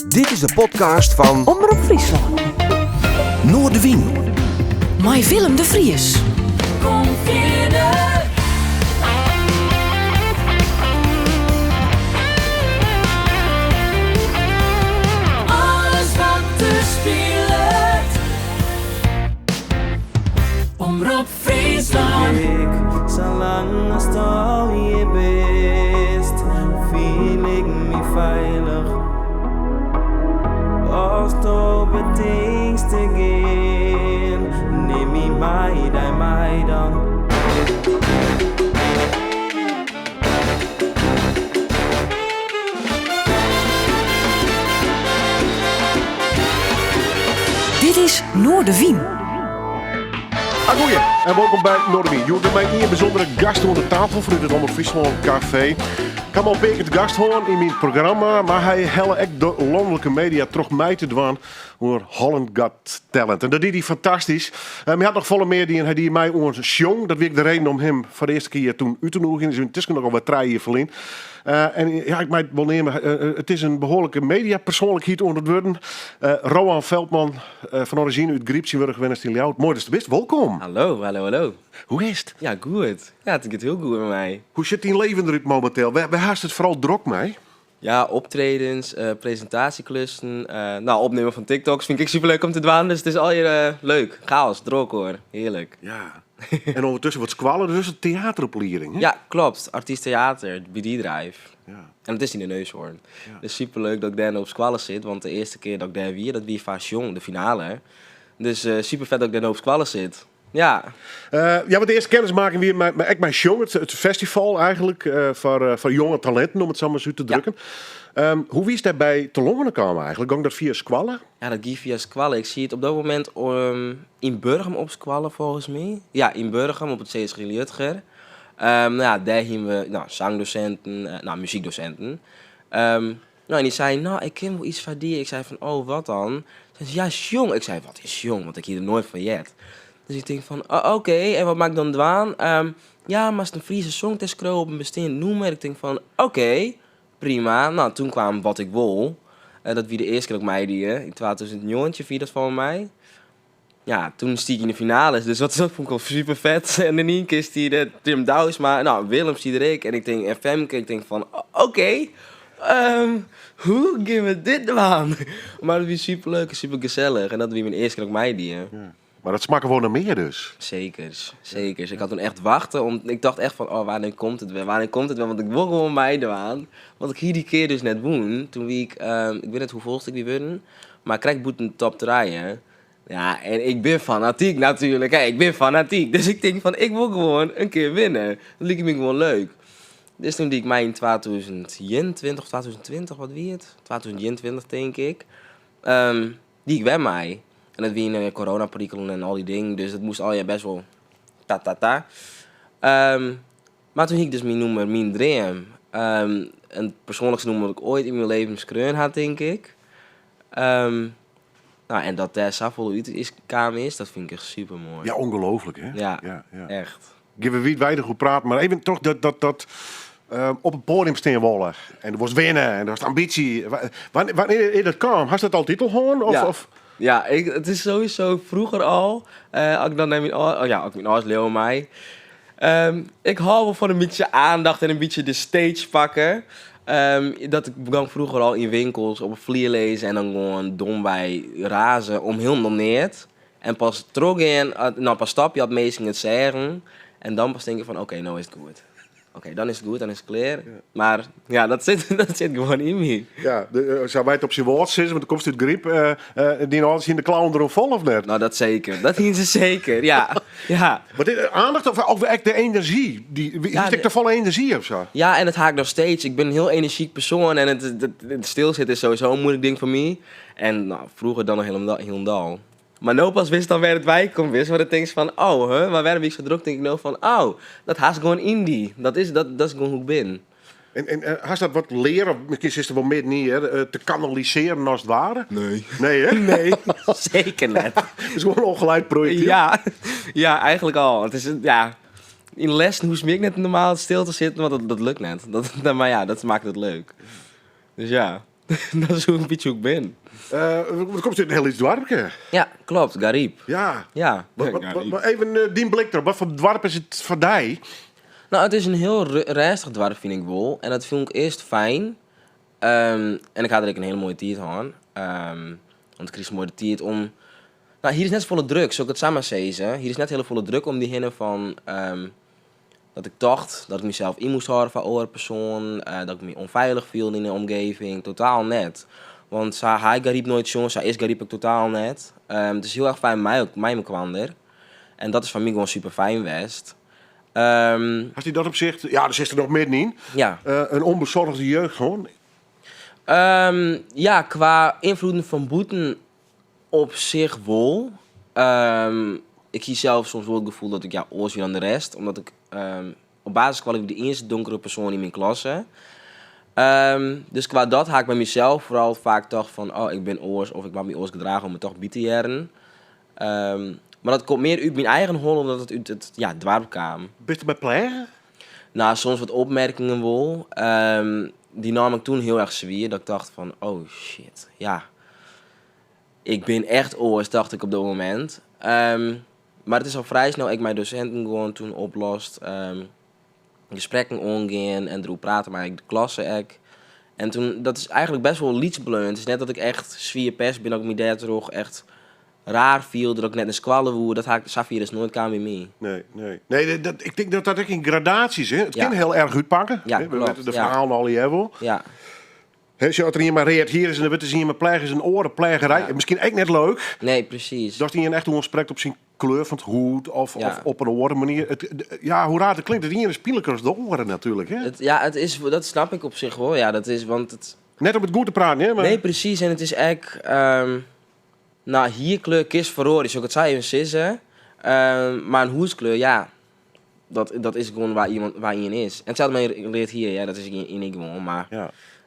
Dit is de podcast fan Omrop Fryslân. Noardewyn. Mei Willem de Vries. Kom fierder. Alles wat der spilet. Omrop Fryslân. Ik, salang asto hjir bist, fiel ik my feilich. Asto betinkst te gean, nim my mei dy mei dan. Dit is Noardewyn. Agoeie en wolkom by Noardewyn. Hjoed mei ien bysûndere gast oan de tafel fanút it Omrop Fryslân Kafee. Ik ha him al in pear kear te gast hân yn myn programma, mar hy helle ek de lanlike media troch mei te dwaan oan Holland Got Talent. En dat die hy fantastysk. Mar hy hat noch folle mear dien. Hy die mei oan Sjong. Dat wie ek de reden om him foar de earste kear toen út te nûgjen. Dus yntusken noch al wer 3 jier ferlyn. En ja, ik mei it wol neame, it is in behoarlike mediapersoanlikheid oan it wurden. Roan Veltman fan orizjine út Garyp, tsjintwurdich wennest yn Ljouwert. Moai datst der bist, wolkom. Hallo, hallo, hallo. Hoe is it? Ja, goed. Ja, it giet hiel goed mei my. Hoe sjocht dyn leven derút mominteel? Wêr hast it foaral drok mei? Ja, optredens, presintaasjeklussen, no, opnimmen fan TikToks fyn ik ek superleuk om te dwaan. Dus it is allegear leuk. Chaos, drok hoor. Hearlik. Ja. En ûndertusken wat skoalle, dus in teateroplieding, hè? Ja, klopt. Artiest theater by D-Drive. Ja. En dat is yn de Neushoorn. Ja. Dus superleuk dat ik dêr no op skoalle sit, want de earste kear dat ik dêr wie, dat wie foar Sjong, de finale. Dus super vet dat ik dêr no op skoalle sit. Ja. Ja, want de earste kennismaking wie ek mei Sjong, it festival eigentlik, foar jonge talinten, om it sa mar út te drukken. Hoe wiest dêrby telâne kaam eigentlik? Gong dat fia skoalle? Ja, dat gie fia skoalle. Ik siet op dat momint yn Burgum op skoalle folgens my. Ja, yn Burgum op it CSG Liudger. No ja, dêr hiene we, no, sangdosinten, no, muzykdosinten. No, en dy sei, no, ik kin wol iets foar dy. Ik sei fan, oh, wat dan? Sei se, ja, sjong. Ik sei, wat is sjong? Want ik hie der noait fan heard. Dus ik tink fan, oh, oké, en wat moat ik dan dwaan? Ja, moatst in Fryske songtekst skriuwe op in besteand nûmer. Ik tink fan, oké, prima. No, toen kwam Wat ik wol. Dat wie de earste kear dat ik meidie, yn 2019 wie dat folgens my. Ja, toen stie ik yn de finales, dus dat fûn ik al super fet. En yn ien kear stie der Tim Douwsma, no, Willem stie der ek, en ik tink, en Femke, ik tink fan, oké, hoe gean we dit dwaan? Mar it wie super leuk en super gesellich en dat wie myn earste kear dat ik meidie. Ja. Mar dat smakke wol nei mear dus? Sekers, sekers. Ik ha toen echt wachte, om, ik tocht echt fan, oh, wannear komt it wer, wannear komt it wer, want ik wol gewoan meidwaan. Want ik hie dy kear dus net wûn. Toen wie ik, ik wit net hoefolste ik wie wurden, mar krekt bûten de top trije. Ja, en ik bin fanatyk natuerlik, hè. Ik bin fanatyk. Dus ik tink fan, ik wol gewoan in kear winne. Dat liket my gewoan leuk. Dus toen die ik mei yn 2021 of 2020, wat wie it? 2021 tink ik. Die ik wer mei. En dat wie yn de coronaperikelen en al dy dingen, dus dat moast allegear best wol ta ta ta. Mar toen hie ik dus myn nûmer Myn Dream. It persoanlikste nûmer dat ik oait yn myn leven skreaun ha, tink ik. No, en dat dêr safolle út is kaam is, dat fyn ik echt super moai. Ja, ongelooflik, hè? Ja, Ja, ja. echt. Gean we wiidweidich oer praten, mar even toch dat op it poadium stean wolle. En do wolst winne en do hast ambysje. Wannear is dat kaam? Hast dat altyd al hân? Of, Ja. of? Ja, ik, it is sowieso froeger al. As ik dan nei myn âld-, oh ja, as ik myn âlders leauwe mei. Ik hâld wol fan in bytsje aandacht en in bytsje de stage pakke. Dat ik begûn froeger al yn winkels op 'e flier lizzen en dan gewoan domwei raze om hielendal neat. En pas trochgean, no pas stopje as minsken it seagen. En dan pas tinke fan oké, no is it goed. Oké, dan is it goed, dan is it klear. Mar ja, dat sit gewoan yn my. Ja, sa wy it op syn Wâlds sizze, want do komst út Garyp, dyn âlders hiene de klauwen deroan fol of net? No, dat seker. Dat hiene se seker, ja. Ja. Mar dit, aandacht of ek de enerzjy? Dy, Ja, hiest ek de te folle enerzjy of sa? Ja, en dat ha ik noch steeds. Ik bin in hiel enerzjyk persoan en it stilsitten is sowieso in moeilijk ding foar my. En no, froeger dan noch hielendal. Mar no pas witst dan wêr it wei komt, witst, want dan tinkst fan, oh, huh, mar wêrom wie ik sa drok, tink ik no fan, oh, dat hast gewoan yn dy. Dat is gewoan hoe't ik bin. En hast dat wat leard, of miskien sitst der wol midden yn, hè, te kanalisearjen as it ware? Nee. Nee, hè? Nee, seker net. Het is gewoan in ongeleid projectiel. Ja, ja, eigentlik al. It is, ja, yn lessen hoechst my ek net normaal stil te sitten, want dat lukt net. Dat, maar ja, dat makket it leuk. Dus ja. Dat is hoe in bytsje hoe ik bin. Uh, komst út in hiel lyts doarpke. Ja, klopt. Garyp. Ja. Ja. Wat, even uh, dyn blik erop. Wat foar doarp is it foar dy? Nou, it is in hiel rêstich doarp, fyn ik wol. En dat fûn ik earst fijn. Um, en ik ha der ek in hiele moaie tiid hân. Um, want ik krige moai de tiid om... Nou, hjir is net safolle druk, sil ik it sa mar sizze. Hjir is net hiele folle druk om dy hinne fan... Um, dat ik tocht dat ik mysels yn moast hâlde foar oare persoanen, dat ik my ûnfeilich fielde yn de omgeving. Totaal net. Want sa ha ik Garyp noait sjoen, sa is Garyp ek totaal net. It is hiel erch fijn mei mekoar. En dat is foar my gewoan super fijn west. Hast yn dat opsicht, ja, dêr sitst der noch middenyn. Ja. In ûnbesoarge jeugd hân? Ja, kwa ynfloeden fan bûten op sich wol. Ik hie sels soms wol it gefoel dat ik ja, oars wie dan de rest. Omdat ik op basisskoalle wie ik de iennichste donkere persoan yn myn klasse. Dus kwa dat ha ik by mysels foaral faak tocht fan, oh, ik bin oars of ik moat my oars gedrage om der toch by te hearren. Mar dat komt mear út myn eigen holle dan dat it út it ja, doarp kaam. Bist der by pleage? Nou, soms wat opmerkingen wol. Dy naam ik toen hiel erch swier, dat ik tocht fan, oh shit, ja. Ik bin echt oars, tocht ik op dat momint. Mar it is al frij snel ek mei dosinten gewoan toen oplost. Gesprekken oangean en deroer prate mei de klasse ek. En toen, dat is eigentlik best wol lyts bleaun. It is net dat ik echt swier pest bin, dat ik my dêrtroch echt raar fielde, dat ik net nei skoalle woe. Dat ha ik, safier is it noait kaam by my. Nee, nee. Nee, dat, ik tink dat dat ek yn gradaasjes is. It kin hiel erch útpakke. Ja, We klopt, witte de ja. ferhalen allegear wol. Ja. Hè, sjoch, as der ien mei read hier is en der wurdt ris ien mei pleage, is in oare pleagerij. Miskien ek net leuk. Nee, presys. Dat ien echt oansprekt op syn kleur fan it hûd of, Ja. of op in oare manier. It, ja, hoe raar it klinkt, it ien is pynliker as de oare natuerlik. Hè? Het, ja, het is, dat snap ik op sich wol. Ja, dat is, want it, Net om it goed te praten, hè? Mar, Nee, presys. En it is ek... nou, hierkleur kinst feroarje, sil ik it sa even sizze. Mar in hûdskleur, ja, dat is gewoan wa iemand, wa ien is. En itselde mei read hier, ja, dat is ien ek gewoan, mar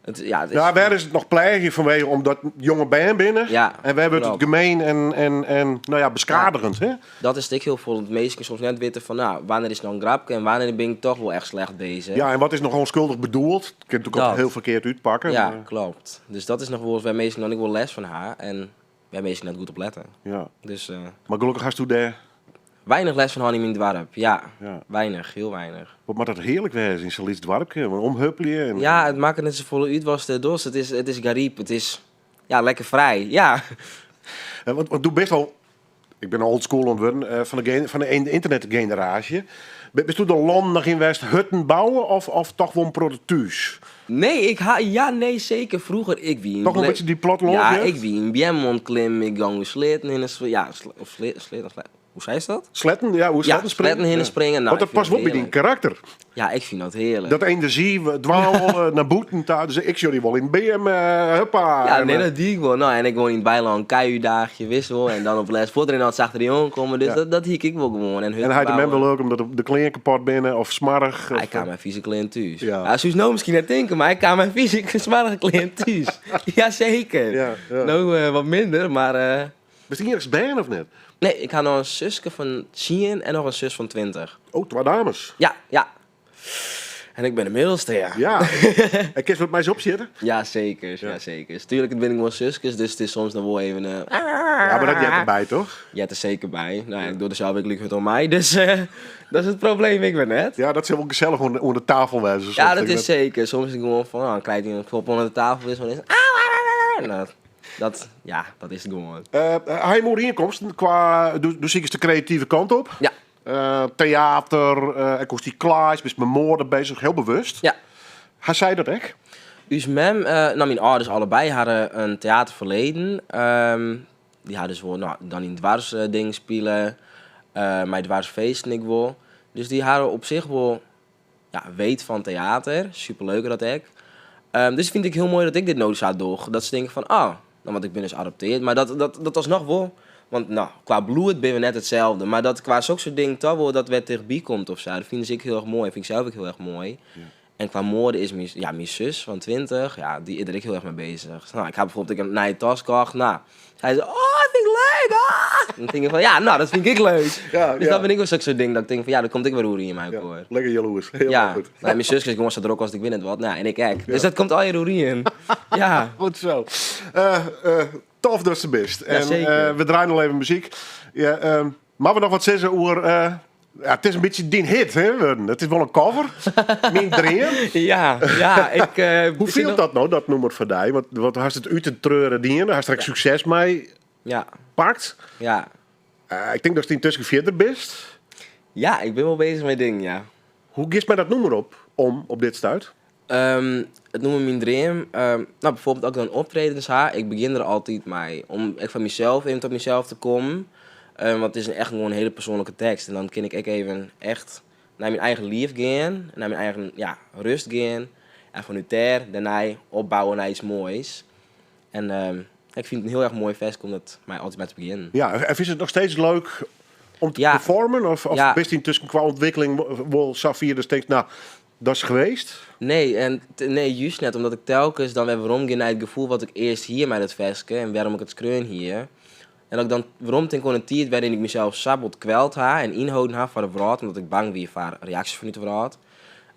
it, ja, it is Ja, wêr is it noch pleagje fanwege omdat jonge bern binne? Ja, En wêr wurdt it klopt. gemeen en nou ja, beskadigend, hè? Dat is it ek hiel folle, dat minsken soms net witte fan, nou, wannear is it no in grapke en wannear bin ik toch wol echt slecht bezich. Ja, en wat is noch ûnskuldich bedoeld? It kin natuerlik Dat. ook hiel ferkeard útpakke. Ja, maar- klopt. Dus dat is noch wolris wêr minsken dan ek wol lêst fan ha en wêr minsken net goed op lette. Ja. Dus, Mar gelokkich hasto dêr Weinich lêst fan hân yn myn doarp, ja. Ja. Weinich, hiel weinich. Wat moat dat hearlik wêze yn sa'n lyts doarpke, want omhuppelje en... Ja, it makket net safolle út watst dêr dochst. It is Garyp, it is ja, lekker frij, ja. Want do bist al, ik bin old school oan it wurden, fan de ynternetgeneraasje. Bist do de lannen noch yn west hutten bouwe of toch wol in protte thús? Nee, ik ha, ja, nee, seker. Froeger, ik wie in Toch in ble- bytsje dy plattelân, Ja, jeugd? ik wie yn beammen oan it klimmen, ik gong oer sleatten hinne, ja, of sleatten, hoe seist dat? Sletten, ja, oer Ja, sletten springen. sletten hinne springen. Nou, Want dat ik vind past wol dat by dyn hearlik. karakter. Ja, ik fyn dat hearlik. Dat enerzjy, dwalen, nei bûten ta. Dus ik sjoch dy wol yn beam, huppa. Ja, En, nee, dat die ik wol. Nou, en ik woon yn it bylân, kuierdaagje, wist wol. En dan op les fuortrinne, dan zag er die jongen komen. Dus dat hie ik wol gewoan. En En hy de mem bouwen. wol leuk omdat de klean kapot binne of smarrich. Hy Of, kaam mei fize klean thús. Ja. Ja, soest no miskien net tinke, mar hy kaam mei fize smarrige klean thús. Jazeker. Ja, ja. No wat minder, mar... Bist iennichst bern of net? Nee, ik ha noch in suske fan tsien en noch in sus fan 20. Oh, twa dames. Ja, ja. En ik bin de middelste, ja. Ja. En kinst wat mei se opsjitte? Ja, zeker. Ja, zeker. Tuurlijk, het bin gewoan suskes, dus it is soms noch wol even... Ja, mar dat heart derby, toch? Heart der seker by. Nou ja, ik doch der sels ek like hurd oan mei, dus dat is it probleem ek wer net. Ja, dat sil wol gesellich oan de tafel wêze. Ja, Soms dat ik is zeker. Soms is het gewoan fan, nou, dan krijgt hy in klop ûnder de tafel, is van, is, nou, dat, ja, dat is it gewoan. Ha jim oerienkomsten kwa, do sikest de kreative kant op? Ja. Theater, ek oer dy klaais, bist mei moade bezich, hiel bewust. Ja. Ha sy dat ek? Us mem, nou, myn âlders allebei hadden in theaterverleden. Dy ha dus wol, nou, dan yn doarpsdingen spile, mei doarpsfeesten ek wol. Dus dy hawwe op sich wol, ja, weet fan theater. Superleuk dat ek. Dus fyn ik hiel moai dat ik dit no sa doch. Dat se tinke fan, oh, nou, want ik bin dus adopteard. Mar dat alsnoch wol. Want nou, kwa bloed binne we net itselde. Mar dat kwa sok soart dingen toch wol dat wer tichtby komt of sa. Dat fine se ek hiel erch moai. Fyn ik sels ek hiel erch moai. En kwa moade is myn, ja, myn sus fan 20, ja, dy is der ek hiel erch mei bezich. No, ik ha bijvoorbeeld ek in nije tas kocht. No, sy sei, oh, dat fyn ik leuk! Ah! Dan tink ik fan, ja, no, dat fyn ik ek leuk. Ja, Dus ja. dat bin ek wol sok soart ding dat ik tink fan, ja, dat komt ek wer oer yn mei Ja, elkoar. lekker jaloers. Hielendal Ja, goed. no, myn suske is gewoan sa drok as ik wit net wat. No, en ik ek. Dus dat komt allegear oerien. Ja. Goed zo. Tof datst der bist. En, zeker. we draaien al even muzyk. Ja, moatte we noch wat sizze oer... ja, it is in bytsje dyn hit, hè, wurden. It is wol in cover. Myn dream. Ja, ja, ik, Hoe zit fielt nog- dat no, dat nûmer foar dy? Want hast it út de treuren dien, hast der ek sukses mei Ja, pakt. ja. Ik tink datst yntusken fierder bist. Ja, ik bin wol bezich mei dingen, ja. Hoe giest mei dat nûmer om op dit stuit? It nûmer Myn Dream. No, bijvoorbeeld as ik dan optredens ha, ik begjin der altyd mei. Om ek fan mysels even tot mysels te kommen. Want it is echt gewoan in hiele persoanlike tekst. En dan kin ik ek even echt nei myn eigen liif gean. Nei myn eigen, ja, rust gean. En fanút dêr, dêrnei opbouwe nei iets moais. En ik fyn it in hiel erch moai ferske om dat mei altyd mei te begjinnen. Ja, en fynst it noch steeds leuk om te Ja. performen? Of Ja. bist yntusken kwa ûntwikkeling wol safier datst tinkst, no, dat is geweest? Nee, en nee, juist net. Omdat ik telkens dan wer weromgean nei it gefoel wat ik earst hie mei dat ferske en wêrom ik it skreaun hie. En dat ik dan weromtink oan in tiid wêryn ik mysels sa bot kweld ha en ynholden ha foar de wrâld, omdat ik bang wie foar reaksjes fanút de wrâld.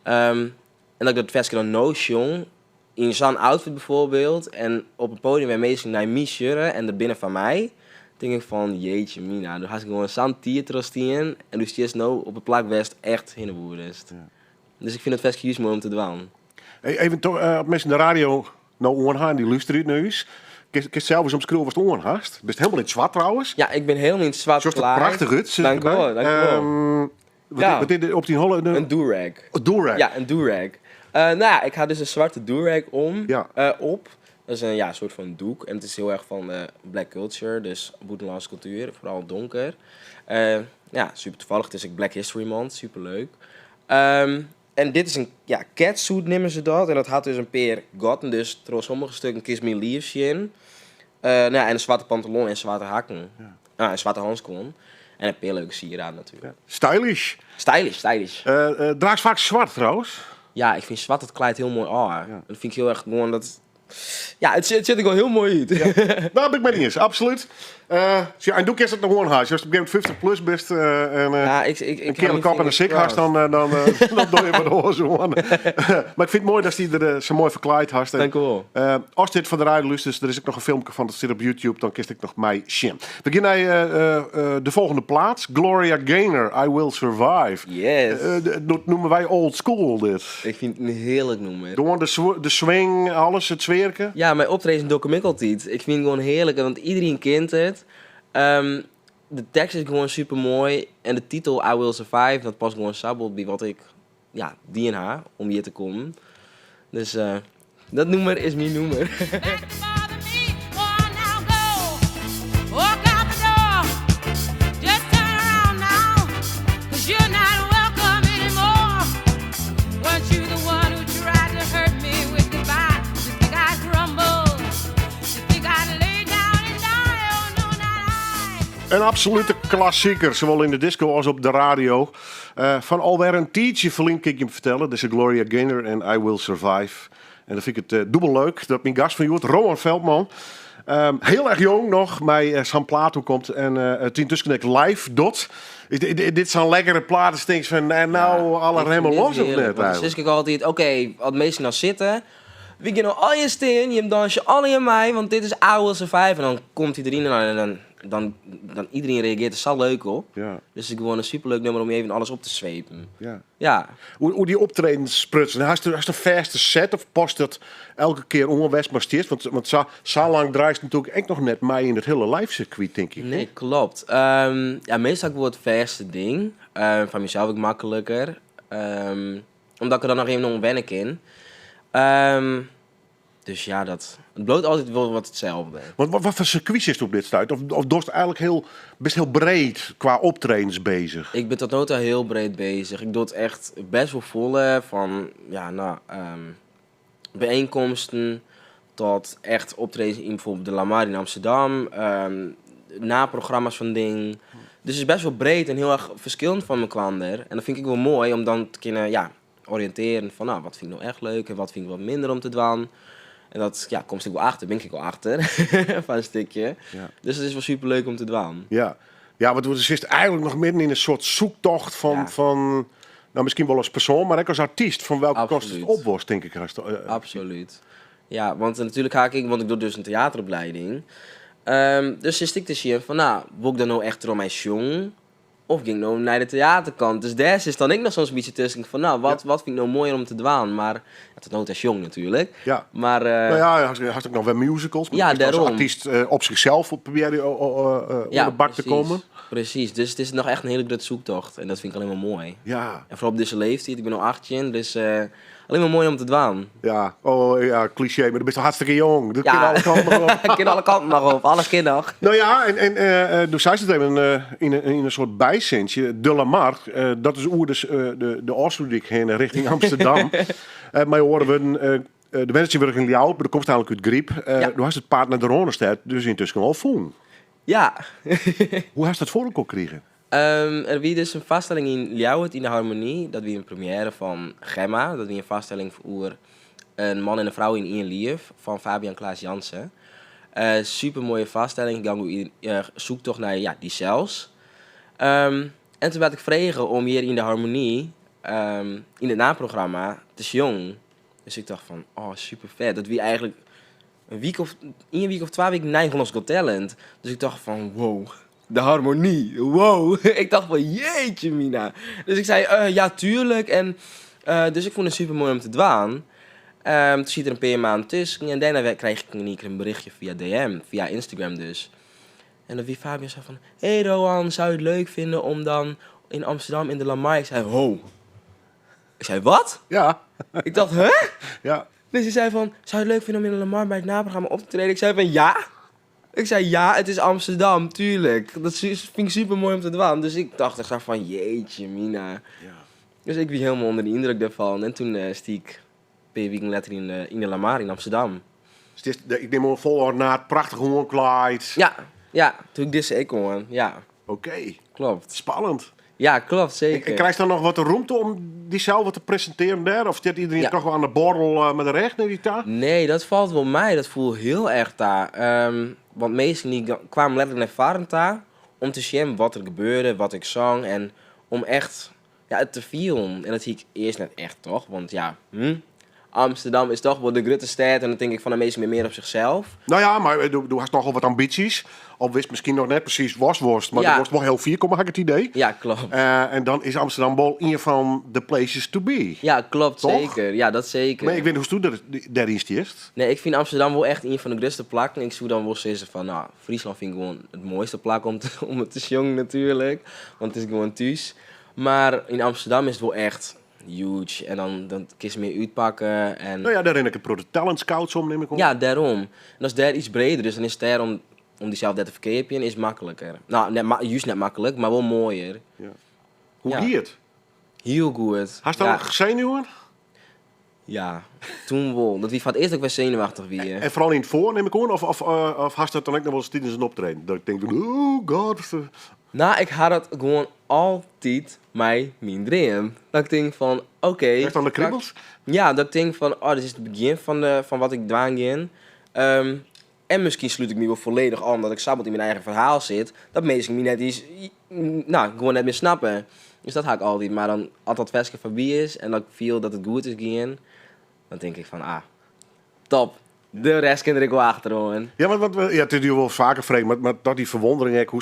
En dat ik dat ferske dan no sjong, yn sa'n outfit bijvoorbeeld, en op in podium wêr minsken nei my sjogge en der binne foar my, tink ik fan, jeetje mina, do hast gewoan sa'n tiid trochstien en do stiest no op it plak wêr'tst echt hinne woedest. Dus ik fyn dat ferske juist moai om te dwaan. Hey, even toch, as minsken de radio no oan ha en dy lústerje nei ús, kinst sels ris omskriuwe watst oan hast? Bist hielendal yn it swart trouwens. Ja, ik bin hielendal yn it swart Sjochst der klaaid. prachtich út, sis ik Dank derby. wol, dank wol. Ja. Wat is dit op dyn holle? In durag. Oh, durag. Ja, in durag. Nou ja, ik ha dus in swarte durag Ja. op. Dat is een, ja, soort van doek. En het is heel erg van black culture, dus bûtenlânske kultuer, foaral donker. Ja, super toevallig. Het is ook Black History Month, super leuk. En dit is in, ja, catsuit neame se dat. En dat hat dus in pear gatten, dus troch sommige stikken kinst myn liif sjen. Nou ja, en in swarte pantalon en swarte hakken. Ja. Ah, en swarte handskuon. En in pear leuke sieraden natuerlik. Ja. Stylish. Stylish, stylish. Draachst faak swart trouwens? Ja, ik fyn swart, dat klaait hiel moai ôf. Ja. Dat fyn ik hiel erch gewoan dat... Ja, it sjocht der gewoan hiel moai út. Ja. Dêr bin ik mei iens, absolút. Sjoch, en doe kinst it noch oan ha. As op in gegeven momint 50 plus bist en Ja, ik in ha keale myn kop en in fingers sik hast, crossed. dan doch je wat oars oan. Mar ik fyn it moai datst dy der sa moai ferklaaid hast. En, Dank u wol. As dit foar de radio lústerst, der is ek noch in filmke fan, dat stiet op YouTube, dan kinst ek noch mei sjen. We gean nei de folgjende plaat, Gloria Gaynor, I Will Survive. Yes. Dat noeme wy old school dit. Ik fyn it in hearlik nûmer. Gewoan de swing, alles, it sfearke. Ja, myn optredens doch ik 'm ek altyd. Ik fyn it gewoan hearlik, want iderien ken it. De tekst is gewoan super moai. En de titel I Will Survive, dat past gewoan sa bot by wat ik, ja, dien ha om hjir te kommen. Dus dat nûmer is myn nûmer. Bother me, oh, now go. Walk out the door. Just turn around now, because you're not welcome anymore. Weren't you the one who tried to hurt me with goodbye? You think I'd crumble? You think I'd lay down and die? Oh no, not I. In absolute klassieker, sawol yn de disco as op de radio. Fan alwer in tiidsje ferlyn kin ik jim fertelle. Dizze Gloria Gaynor en I Will Survive. En dan fyn ik it dûbel leuk dat myn gast fan hjoed, Rowan Veltman, hiel erch jong noch mei sa'n plaat oankomt en it yntusken ek live docht. Is dit sa'n lekkere plaat, datst tinkst fan, nou, Ja, alle ik fyn remmen dit los of hearlik, net want dan eigenlijk? sis ik altyd, oké, as minsken dan sitte, we gean no allegear stean, jim dansje allegear mei, want dit is I Will Survive. En dan komt hy deryn en dan iedereen reageart der sa leuk op. Ja. Dus het is gewoan in superleuk nûmer om even alles op te swepen. Ja. Ja. Oer dy optredens sprutsen, hast in fêste set of past dat elke kear oan wêr'tst mar stiest? Want sa lang draaist natuerlik ek noch net mei yn it hiele live circuit, tink ik. Nee, klopt. Ja, meastal ha ik wol it fêste ding. Foar mysels ek makliker. Omdat ik der dan noch even oan wenne kin. Dus ja, it bliuwt altyd wol wat itselde. Want wat foar circuit sitst op dit stuit? Of dochst eigentlik bist hiel breed kwa optredens bezich? Ik bin tot no ta hiel breed bezich. Ik doch it echt best wol folle fan, ja, nou, bijeenkomsten tot echt optredens yn bijvoorbeeld de Lamar yn Amsterdam. Naprogramma's fan dingen. Dus it is best wol breed en hiel erch ferskillend fan mekoar. En dat fyn ik wol moai om dan te kinnen, ja, oriïntearjen fan, nou, wat fyn ik no echt leuk en wat fyn ik wat minder om te dwaan. En dat, ja, komst ek wol achter, bin ik ek wol achter, foar in stikje. Ja. Dus it is wol super leuk om te dwaan. Ja, ja want do sitst eigenlik noch midden yn in soart soektocht fan, fan no, miskien wol as persoan, mar ek as artyst, fan welke kant it op wolst, tink ik. Hast, Absolút. Ja, want natuerlik ha ik, want ik doch dus in teateroplieding. Dus sit ik te sjen fan, no, wol ik dan no echt troch mei sjongen? Of gean ik no nei de teaterkant? Dus dêr sit dan ek noch soms in bytsje tusken fan, no, wat fyn ik no moaier om te dwaan? Mar ja, tot no ta sjong natuerlik. Mar, No ja, hast ek noch wer musicals, mar Ja, do kinst as dêrom. artyst op sichsels probearje oan de bak te kommen. Presys, dus it is noch echt in hiele grutte soektocht en dat fyn ik allinne mar moai. En foaral op dizze leeftiid, ik bin no 18, dus allinne mar moai om te dwaan. Ja, oh ja, cliché, mar do bist al hartstikke jong. Dat kin alle kanten noch op. Kin alle kanten noch op, alles kin noch. No ja, en do seist it even yn in soart bysintsje, De Lamar, dat is oer de Ofslútdyk hinne richting Amsterdam. Mei oare wurden, do wennest tsjintwurdich yn Ljouwert, mar do komst eigenlik út Gryp. Do hast it paad nei de Rânestêd dus yntusken al fûn. Ja. Hoe hast dat foar elkoar krigen? Der wie dus in foarstelling yn Ljouwert yn de Harmonie. Dat wie in première fan Gemma. Dat wie in foarstelling oer in man en in frou yn ien liif fan Fabian Klaas Jansen. Super moaie foarstelling. Gyng oer soektocht nei, ja, dysels. En toen waard ik frege om hjir yn de Harmonie yn it naprogramma te sjongen. Dus ik tocht fan, oh super fet. Dat wie eigenlik in wike of, ien wike of twa wiken nei Hollands Got Talent. Dus ik tocht fan, wow, de Harmonie, wow. Ik tocht fan, jeetje mina. Dus ik sei, ja tuerlik. En dus ik fûn it super moai om te dwaan. Toen siet der in pear maanden tusken en dêrnei wer kreeg ik in ien kear in berichtje fia DM, fia Instagram dus. En dat wie Fabian sei fan, hey Roan, zou je het leuk vinden om dan in Amsterdam in de Lamar? Ik sei, ho. Ik zei, wat? Ik dacht, hè? Dus hij zei van, zou je het leuk vinden om in de Lamar bij het naprogramma op te treden? Ik zei van, ja. Ik zei, ja, het is Amsterdam, tuurlijk. Dat vind ik super mooi om te doen. Dus ik dacht echt van, jeetje mina. Dus ik was helemaal onder de indruk daarvan. En toen stiek ik een paar weken later in de Lamar in Amsterdam. Dus het is de, ik neem een vol ornaat, prachtig omkleed. Ja, ja, toen ik dit ik gewoon, ja. Oké. Klopt. Spannend. Ja, klopt, zeker. En krijg je dan nog wat ruimte om die zelf wat te presenteren daar? Of zit iedereen toch wel aan de borrel met de recht naar die taal? Nee, dat valt wel mij. Dat voel heel erg daar. Want meesten die kwamen letterlijk naar Varenta om te zien wat er gebeurde, wat ik zong. En om echt, ja, het te vieren. En dat zie ik eerst net echt, toch? Want ja, Amsterdam is toch wel de grote stad. En dan denk ik van de meesten meer op zichzelf. Nou ja, maar du hast nogal wat ambities. Al wist misschien nog net precies was worst. Maar er wordt wel heel vier, kom ik het idee. Ja, klopt. En dan is Amsterdam wel een van de places to be. Ja, klopt, Toch? zeker. Ja, dat zeker. Maar ik weet niet hoe het daar is het eerst. Nee, ik vind Amsterdam wel echt een van de grootste plakken. Ik zou dan wel zeggen van, nou, Friesland vind ik gewoon het mooiste plak om het te zongen natuurlijk. Want het is gewoon thuis. Maar in Amsterdam is het wel echt huge. En dan kun je meer uitpakken. En Nou ja, daar ren ik het Pro Talent Scouts om, neem ik op. Ja, daarom. En als daar iets breder is, dan is het daar om diezelfde te verkepen, is makkelijker. Nou, net juist net makkelijk, maar wel mooier. Ja. Hoe Ja. ging het? Heel goed. Hast du nog zenuwen? Ja, toen wel. Dat wie van het eerst ook wel zenuwachtig wie. En vooral in het voor, neem ik aan? Of hast dat dan ook nog wel eens tijdens een optreden? Dat ik denk, oh god. Nou, ik had het gewoon altijd mijn droom. Dat ik denk van, oké. Echt aan de kriebels? Ja, dat ik denk van, oh, dit is het begin van wat ik dwang in. En misschien sluit ik me wel volledig aan, omdat ik sabelt in mijn eigen verhaal zit. Dat mensen me net iets, nou, gewoon net meer snappen. Dus dat haak ik altijd. Maar dan, als dat versje voorbij is en dat ik voel dat het goed is gaan, dan denk ik van, ah, top. De rest kan er ik wel achter, hoor. Ja, want ja, het is nu wel vaker vreemd, maar dat die verwondering, hè, hoe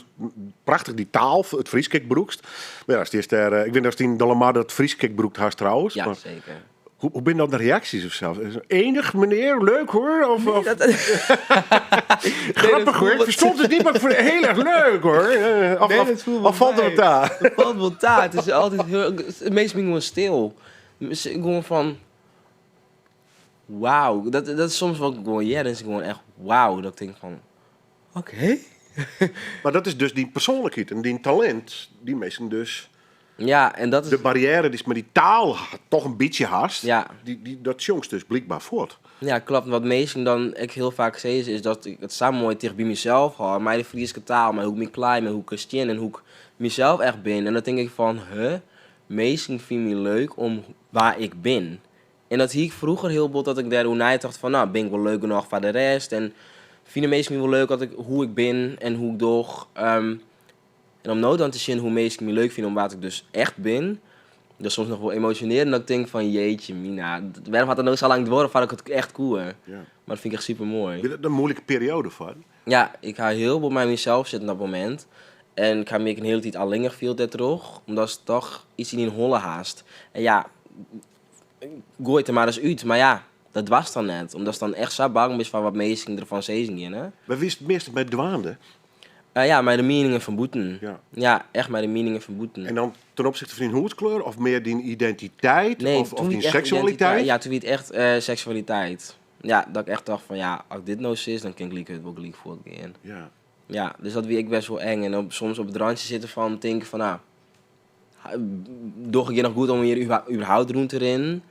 prachtig die taal, het Frieskickbroekst. Maar ja, als het eerst daar, ik weet dat die Dollemar dat Frieskickbroekt haast trouwens. Ja, maar zeker. Hoe ben dan de reacties of zo? Enig, meneer, leuk hoor. Of Nee, dat grappig hoor. voelt Ik verstond het niet, maar ik vond het heel erg leuk hoor. Nee, dat voelt wel Of valt het mij. daar? Het valt wel daar. Het is altijd heel, het meest ben ik gewoon stil. Gewoon van, wauw. Dat is soms wel gewoon, ja, dan is het gewoon echt wauw. Dat ik denk van, oké. Maar dat is dus die persoonlijkheid en die talent, die mensen dus... Ja, en dat is... De barrière die is met die taal toch een beetje haast, Ja. dat jongs dus blijkbaar voort. Ja, klopt. Wat meestal dan ik heel vaak zeg is dat ik het samen mooi tegen bij mezelf hou. Maar de Friese taal, maar hoe ik me klaar, maar hoe ik Christian en hoe ik mezelf echt ben. En dan denk ik van, huh? minsken fine my leuk om wa ik bin. En dat hie ik froeger hiel bot dat ik dêroer neitocht fan, no, bin ik wol leuk genôch foar de rest en fine minsken my wol leuk at ik, hoe ik bin en hoe ik doch. En om no dan te sjen hoe minsken my leuk fine om wa't ik dus echt bin, dat is soms noch wol emosjonearjend dat ik tink fan jeetje mina, wêrom hat it no sa lang duorre foardat ik it echt koe? Maar dat fyn ik echt super moai. Wie dat in moeilike periode foar dy? Ja, ik ha hiel bot mei mysels sitten op dat momint. En ik ha my ek in hiele tiid allinnich field dêrtroch, omdatst toch iets yn dyn holle hast. En ja, goai it der mar ris út, mar ja, dat doarst dan net, omdatst dan echt sa bang bist foar wat minsken derfan sizzen geane. Wêr wiest it measte mei dwaande? Ja, mei de mieningen fan bûten. Ja. Ja, echt mei de mieningen fan bûten. En dan ten opzichte fan dyn hûdskleur of mear dyn identiteit Nee, of toen wie dyn it echt seksualiteit? identiteit. Ja, toen wie it echt seksualiteit. Ja, dat ik echt tocht fan ja, as ik dit no sis, dan kin ik likegoed wol gelyk fuortgean. Ja. Ja, dus dat wie ek best wol eng. En op, soms op it randje sitte fan tinken fan, nou, doch ik hjir noch goed om hjir überhaupt rûn te rinnen?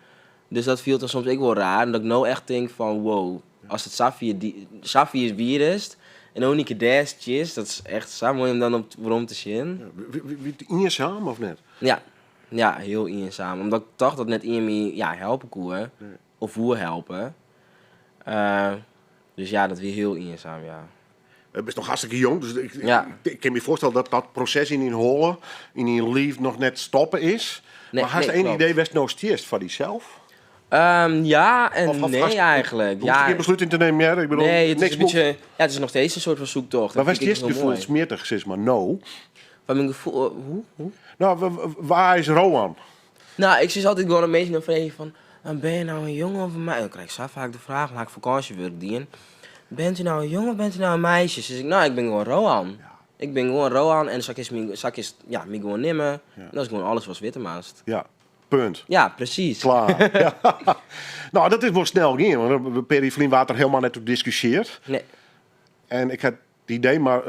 Dus dat fielt dan soms ek wol raar. En dat ik no echt tink fan wow, as it safier di-, safier wier is en no in kear dêr stiest, dat is echt sa moai om dan op werom te sjen. Ja, wie it iensaam of net? Ja, ja, hiel iensaam. Omdat ik tocht dat net ien my, ja, helpe koe. Nee. Of woe helpe. Dus ja, dat wie hiel iensaam, ja. Je bist noch hartstikke jong, dus Ja. ik kin my foarstelle dat dat proses yn dyn holle, yn dyn liif noch net stoppe is. Nee, Maar hast nee, in klopt. idee wêr'tst no stiest foar dysels? Ja en Of nee hast eigenlijk. Hoef je Ja. geen besluit in te nemen, ja? Ik bedoel, Nee, het is niks een moet- beetje, ja, het is nog steeds een soort van zoektocht. Maar Dat waar vind ik stiest heel mooi. gevoelsmietig, zeg maar, no? Van mijn gevoel, hoe? Hoe? Nou, waar is Roan? Nou, ik zie altijd gewoon een beetje dan vragen van, ben je nou een jongen of een meisje? Dan krijg ik zo vaak de vraag, laat ik vakantiewerk dienen. Bent u nou een jongen of bent u nou een meisje? Dus ik, nou, ik ben gewoon Roan. Ja. Ik ben gewoon Roan en zak is mijn, zak is, ja, mijn gewoon nimmen. Ja. En dat is gewoon alles wat witte maast. Ja, punt. Ja, precies. Klaar. Ja. Nou, dat is wel snel gaan, want Perry Vlien waard er helemaal net op discussieerd. Nee. En ik had het idee, maar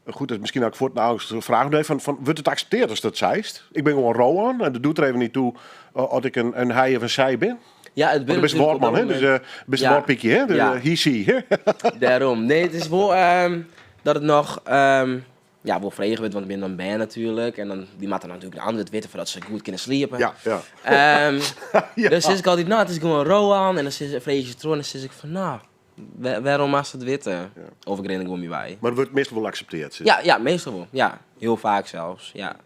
goed, dat is misschien ook voor de ouders de vraag nee, van, wordt het accepteerd als dat zeist? Ik ben gewoon Roan en dat doet er even niet toe of ik een hij of een zij ben. Ja, het Want ben dat is een natuurlijk op woordman, dat hè? Dus, moment. best een Ja. woordpiekje, hè? Dus, Ja. he, she, hè? Daarom. Nee, het is wel dat het nog, ja, wel vregen wordt, want ik ben dan ben natuurlijk. En dan, die maakt dan natuurlijk de antwoord weten voordat ze goed kunnen sliepen. Ja, ja. Ja. Dus is ik altijd, nou, het is gewoon Roan. En dan zit ze vreeg je troon en dan zit ik van, nou, waarom maakt ze het witte? Ja. Of ik ren er gewoon niet bij. Maar het wordt meestal wel geaccepteerd, zeg. Ja, ja, meestal wel. Ja, heel vaak zelfs, ja.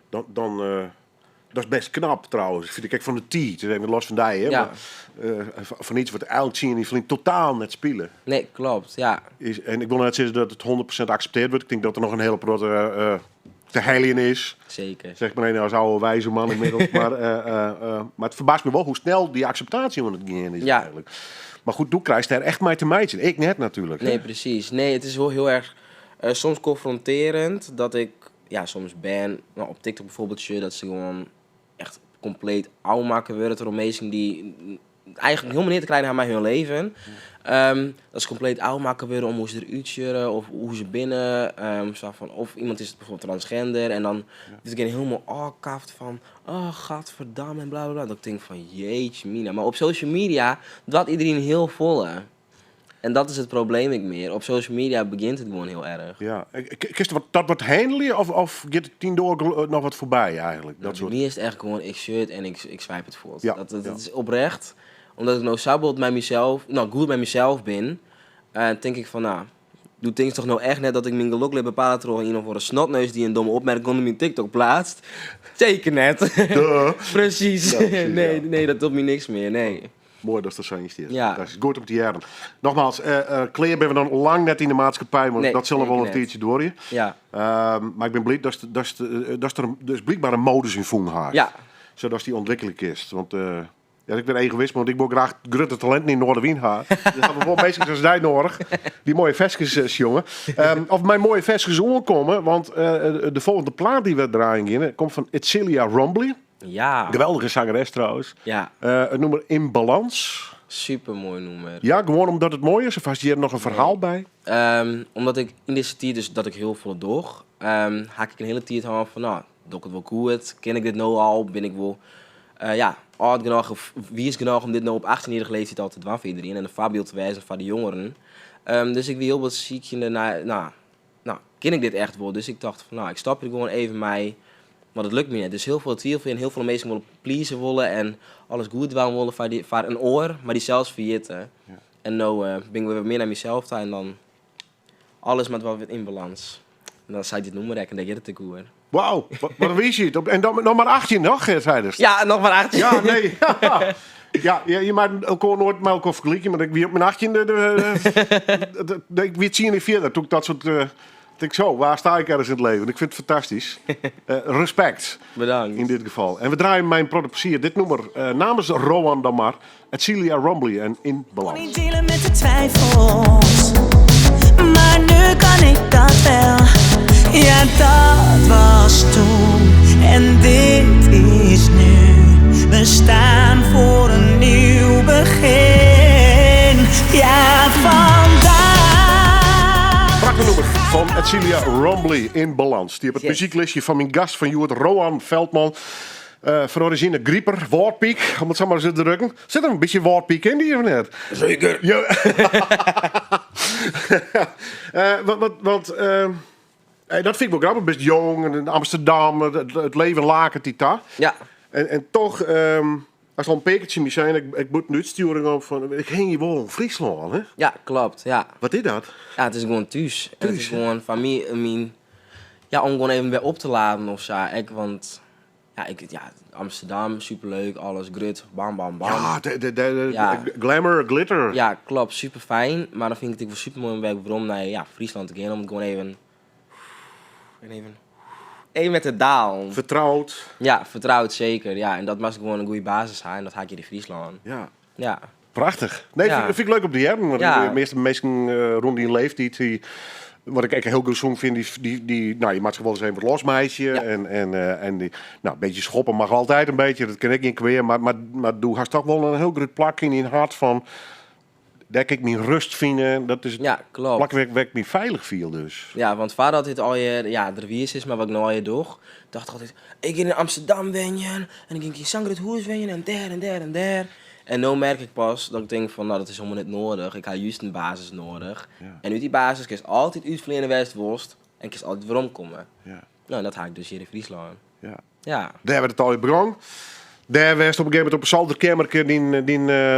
Dat is best knap trouwens. Ik vind, kijk, van de T, het is even los van die, hè? Ja. Maar van iets wat eigenlijk zien die vriend totaal net spelen. Nee, klopt, ja. Is, en ik wil net zeggen dat het 100% geaccepteerd wordt. Ik denk dat er nog een hele grote te heilen is. Zeker. Zeg maar een als oude wijze man inmiddels. Maar het verbaast me wel hoe snel die acceptatie aan het gaan is Ja. eigenlijk. Maar goed, doe krijgt daar echt mee te meiden. Ik net natuurlijk. hè. Nee, precies. Nee, het is wel heel erg soms confronterend dat ik, ja, soms ben, nou, op TikTok bijvoorbeeld, zie je dat ze gewoon echt compleet oud maken worden door mensen die eigenlijk helemaal niet te krijgen aan mij hun leven. Dat ze compleet oud maken worden om hoe ze eruit zien of hoe ze binnen. Zo van, of iemand is bijvoorbeeld transgender en dan is ik helemaal afkaft van, oh, gadverdamme en bla bla bla. Dat ik denk van, jeetje mina. Maar op social media, dat iedereen heel volle. En dat is het probleem ik meer. Op social media begint het gewoon heel erg. Ja. Is dat wat handelen of gaat het 10 door nog wat voorbij eigenlijk? Dat soort... Bij mij is het echt gewoon, ik shirt en ik swipe het voort. Ja, Dat ja. is oprecht. Omdat ik nou zo goed met mezelf, nou, goed met mezelf ben, denk ik van, nou, doe things toch nou echt net dat ik mijn geluk liet bepalen door een of andere snotneus die een domme opmerking onder mijn TikTok plaatst. Zeker net. Duh. Precies. Ja, precies, Nee, ja. nee, dat doet me niks meer, nee. Mooi dat dat zo is. Ja. Dat is goed om te jaren. Nogmaals, kleer ben we dan lang net in de maatschappij, want Nee, dat zullen we wel een zeker net. tijdje door je. Ja. Maar ik ben blij dat dat er dus blijkbaar een modus in voeng haast. Ja. Zodat die ontwikkelijk is. Want ja, ik ben egoïst, want ik wil graag grote talenten in Noardewyn haar. Dus hebben we wel mensen zoals jij nodig. Die mooie versjes jongen. Of mijn mooie versjes aankomen, want de volgende plaat die we draaien gaan, komt van Edsilia Rombley. Ja. Geweldige zangeres trouwens. Ja. Het nummer In Balans. Supermooi nummer. Ja, gewoon omdat het mooi is. Of had je hier nog een verhaal bij? Omdat ik in deze tijd, dus dat ik heel veel doog, haak ik een hele tijd aan van, nou, doe ik het wel goed? Ken ik dit nou al? Ben ik wel, ja, oud genoeg of wie is genoeg om dit nou op 18-jarige leeftijd al te doen voor iedereen en een voorbeeld te wijzen voor de jongeren. Dus ik wil heel wat ziekje naar, nou, nou, ken ik dit echt wel? Dus ik dacht van, nou, ik stap er gewoon even mee. Maar dat lukt my net. Dus hiel folle twivelje en hiel folle minsken wolle pleaze wolle en alles goed dwaan wolle foar, dy, foar in oar, mar dysels ferjitte. En no eh, bin ik wer wat mear nei mysels ta en dan alles moat wol wer yn balâns. En dan sei dit nûmer ek en dêr giet it ek oer. Wauw, wat in wiisheid. En dan noch mar 18 noch, Geert Heiders. Ja, noch mar 18. Ja, nee. Ja, je moat elkoar noait mei elkoar fergelykje, mar ik wie op myn 18e, ik wie tsien jier fierder toen ik dat soart, tink zo, waar sta ik ergens in het leven? Ik vind het fantastisch. Respect. Bedankt. In dit geval. En we draaien mei in protte plezier dit nûmer namens Roan dan mar, Edsilia Rombley en In Balans. Niet dealen met de twijfels, maar nu kan ik dat wel. Ja, dat was toen en dit is nu. We staan voor een nieuw begin. Ja, vandaag. Prachtig nûmer fan Edsilia Rombley, In Balans. Dy op it Yes. muzyklistje fan myn gast fan hjoed, Roan Veltman. Fan orizjine Griper, Wâldpyk, om it sa mar ris út te drukken. Sit der in bytsje Wâldpyk yn dy of net? Zeker. Ja. Want dat fyn ik wol grappich. Bist jong en in Amsterdam, it leven laket dy ta. Ja. En toch, ast al in pear kear tsjin my sein, ik moat in útstjoering op fan, ik hingje wol oan Fryslân, hè? Ja, kloppet, ja. Wat is dat? Ja, it is gewoan thús. En it is Thús, hè? gewoan foar my, myn, ja, om gewoan even wer op te laden of sa. Ek, want ja, ik, ja, Amsterdam, superleuk, alles grut, bam, bam, bam. Ja, de Ja. glamour, glitter. Ja, kloppet, super fijn. Mar dan fyn ik it ek wol super moai om wer werom nei, ja, Fryslân te gean, om it gewoan even, even, even met de dalen. Fertroud. Ja, fertroud zeker. Ja, en dat moat gewoan in goede basis ha en dat ha ik hjir yn Fryslân. Ja. Ja. Prachtich. Nee, fyn ik leuk om te hearren. Want de measte minsken rûn dyn leeftiid, dy, wat ik ek hiel gesûn fyn, dy, no, je moatte sich wolris even wat losmeitsje. En dy, no, in bytsje schoppen mag altyd in bytsje, dat kin ek gjin kwea. Mar do hast toch wol in hiel grut plak yn dyn hert fan, dêr kin ik myn rêst fine. Dat is it Ja, kloppet. plak wêr't ik my feilich fiel dus. Ja, want foardat dit allegear, ja, der wie sis mar wat ik no allegear doch, tocht ik altyd, ik gean yn Amsterdam wenjen en ik gean yn sa'n grut hûs wenjen en dêr en dêr en dêr. En no merk ik pas dat ik tink fan, no, dat is helemaal net noadich. Ik ha júst in basis noadich. En út dy basis kinst altyd útfleane wêr'tst wolst en kinst altyd weromkomme. No, en dat ha ik dus hjir yn Fryslân. Ja. Dêr wurdt it allegear begûn. Dêr west op in gegeven momint op in zolderkeammerke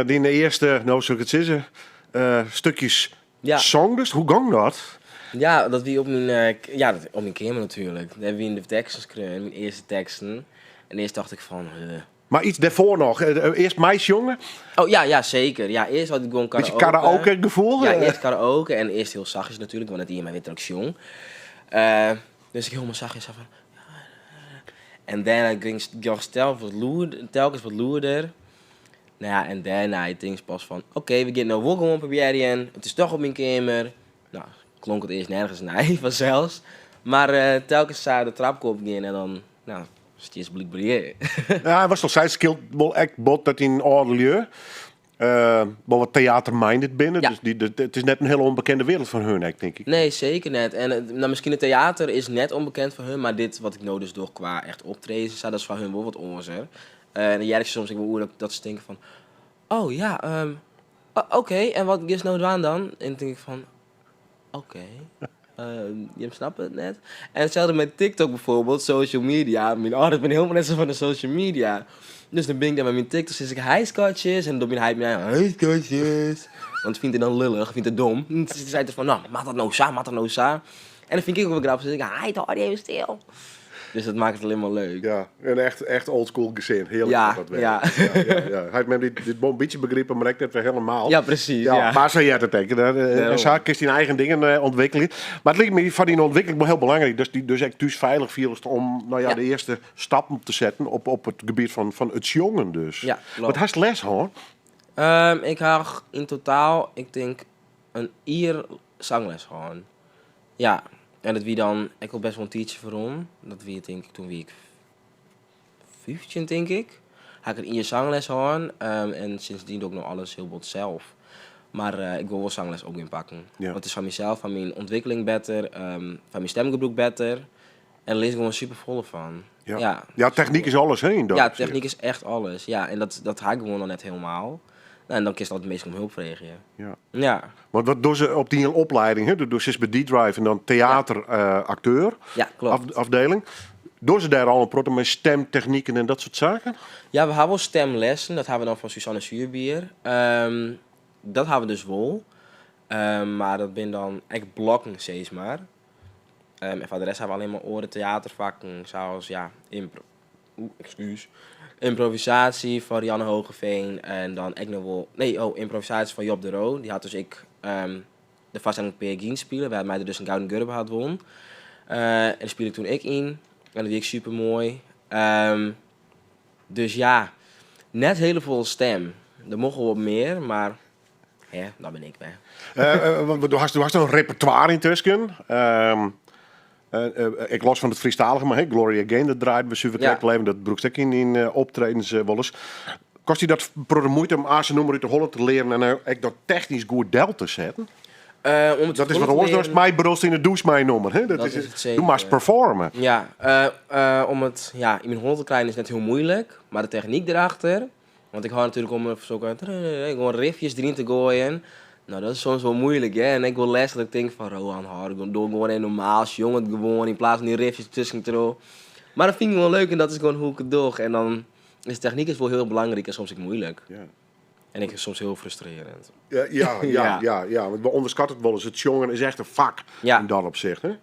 dyn earste, no sil ik it sizze, stukjes song dus. Hoe gong dat? Ja, dat wie op myn, ja, dat, op myn keamer natuerlik. Dêr wienen de teksten skreaun, myn earste teksten. En earst tocht ik fan, huh. Mar iets dêrfoar noch? Earst meisjonge? Oh ja, ja, zeker. Ja, earst had ik gewoan Bytsje karaoke. karaoke gefoel? Ja, earst karaoke en earst hiel sachtjes natuerlik, want net ien my wit dat ik sjong. Dus ik hielendal sachtjes sa fan... En dêrnei gyng it stel wat lûder, telkens wat lûder. Nou ja, en dêrnei tink ik pas fan, oké, we gean it no wol gewoan probearjen. It is toch op myn keamer. Nou, klonk it earst nergens nei fansels. Mar telkens sa de trapke op gean en dan, nou, stiest blykber hjir. Ja, watst al seist, skeelt wol ek bot dat dyn âldelju wol wat theater-minded binne. Ja. Dus it is net in hiele ûnbekende wereld foar hun ek, tink ik. Nee, seker net. En no, miskien it teater is net ûnbekend foar hun, mar dit wat ik no dus doch kwa echt optreden, sa, dat is foar hun wol wat oarser. En dan hear ik soms ek wol oer dat se tinke fan, oh ja, oké, en wat giest no dwaan dan? En dan tink ik fan, oké, jim snappe it net. En itselde met TikTok bijvoorbeeld, social media. Myn âlders binne hielendal net sa fan de social media. Dus dan bin ik dêr mei myn TikTok, sis ik hi skatjes. En dan docht myn heit my hi skatjes. Want fynt er dan lullich, fynt er dom. En dan seit er fan, no, moat dat no sa, moat dat no sa? En dat fyn ik ek wol grappich, sis ik, heit, hâld dy even stil. Dus dat makket it allinne mar leuk. Ja, in echt, echt oldschool gesin. Hearlik dat dat werkt. Ja. Hy hat mem dit wol in bytsje begripen, mar ek net wer hielendal. Ja, presys. Ja, ja. Mar sa heart it ek. En sa kinst dyn eigen dingen ûntwikkelje. Mar it liket my foar dyn ûntwikkeling wol hiel belangryk datst dy dus ek thús feilich fielst om, no ja, de earste stappen te setten op it gebiet fan it sjongen dus. Ja, kloppet. Want hast les hân? Ik ha yn totaal, ik tink, in jier sangles hân. Ja, en dat wie dan ek al best wol in tiidsje foarom. Dat wie tink ik, toen wie ik 15 tink ik. Ha ik in jier sangles hân en sindsdien doch ik no alles hiel bot sels. Mar ik wol wol sangles op gean pakken. Want it is foar mysels, foar myn ûntwikkeling better, foar myn stemgebrûk better. En dêr learst gewoan super folle fan. Ja. Ja, technyk is alles, hè, yn dat Ja, opsicht. technyk is echt alles. Ja, en dat ha ik gewoan noch net hielendal. Nou, en dan kinst altyd minsken om help freegje. Ja. Want wat dogge se op dyn opleiding, hè? Do sitst by D-Drive en dan theaterakteur, Ja, kloppet. afdeling. Dogge se dêr al in protte mei stemtechniken en dat soart saken? Ja, we ha wol stemlessen, dat ha we dan fan Suzanne Zuurbier. Dat ha we dus wol. Mar dat binne dan ek blokken, sis mar. En foar de rest ha we allinne mar oare teaterfakken, sa as ja, impro, oeh, excuus, improvisatie fan Rianne Hogeveen en dan ek noch wol, nee, oh, improvisatie fan Job de Roo. Dy hat dus ek de foarstelling Peer Gynt spile, wêrmei't er dus in Gouden Gurbe hat wûn. En dêr spile ik toen ek yn en dat wie ek supermoai. Dus ja, net hiele folle stem. Der mocht wol wat mear, mar hè, dat bin ik wer. Want do hast in repertoire yntusken. Ek los fan it Frysktalige, mar hè, Gloria Gaynor draaiden we suver krekt al even. Dat brûkst ek yn dyn optredens wolris. Kost dy dat in protte muoite om aanst in nûmer út de holle te learen en ek dat technysk goed del te setten? Om it Dat is te wat oars dan leren. my brulst yn de dûs mei in nûmer. Hè? Dat Dat is, is it zeker. Do moatst performe. Ja, om it ja, yn myn holle te krijen is net hiel muoilik, mar de technyk derachter, want ik hâld natuerlik om sokke gewoan riffjes deryn te goaien. No, dat is soms wol muoilik, hè. En ek wol lêstich dat ik tink fan Roan, hâld gewoan, doch gewoan even normaal, sjong it gewoan yn plaats fan dy riffjes tuskentroch. Mar dat fyn ik gewoan leuk en dat is gewoan hoe't ik it doch. En dan is de technyk is wol hiel belangryk en soms ek muoilik. En ek soms hiel frustrearjend. Ja, ja, ja, ja, ja, want we ûnderskatte it wolris. It sjongen is echt in fak yn dat opsicht. Hè?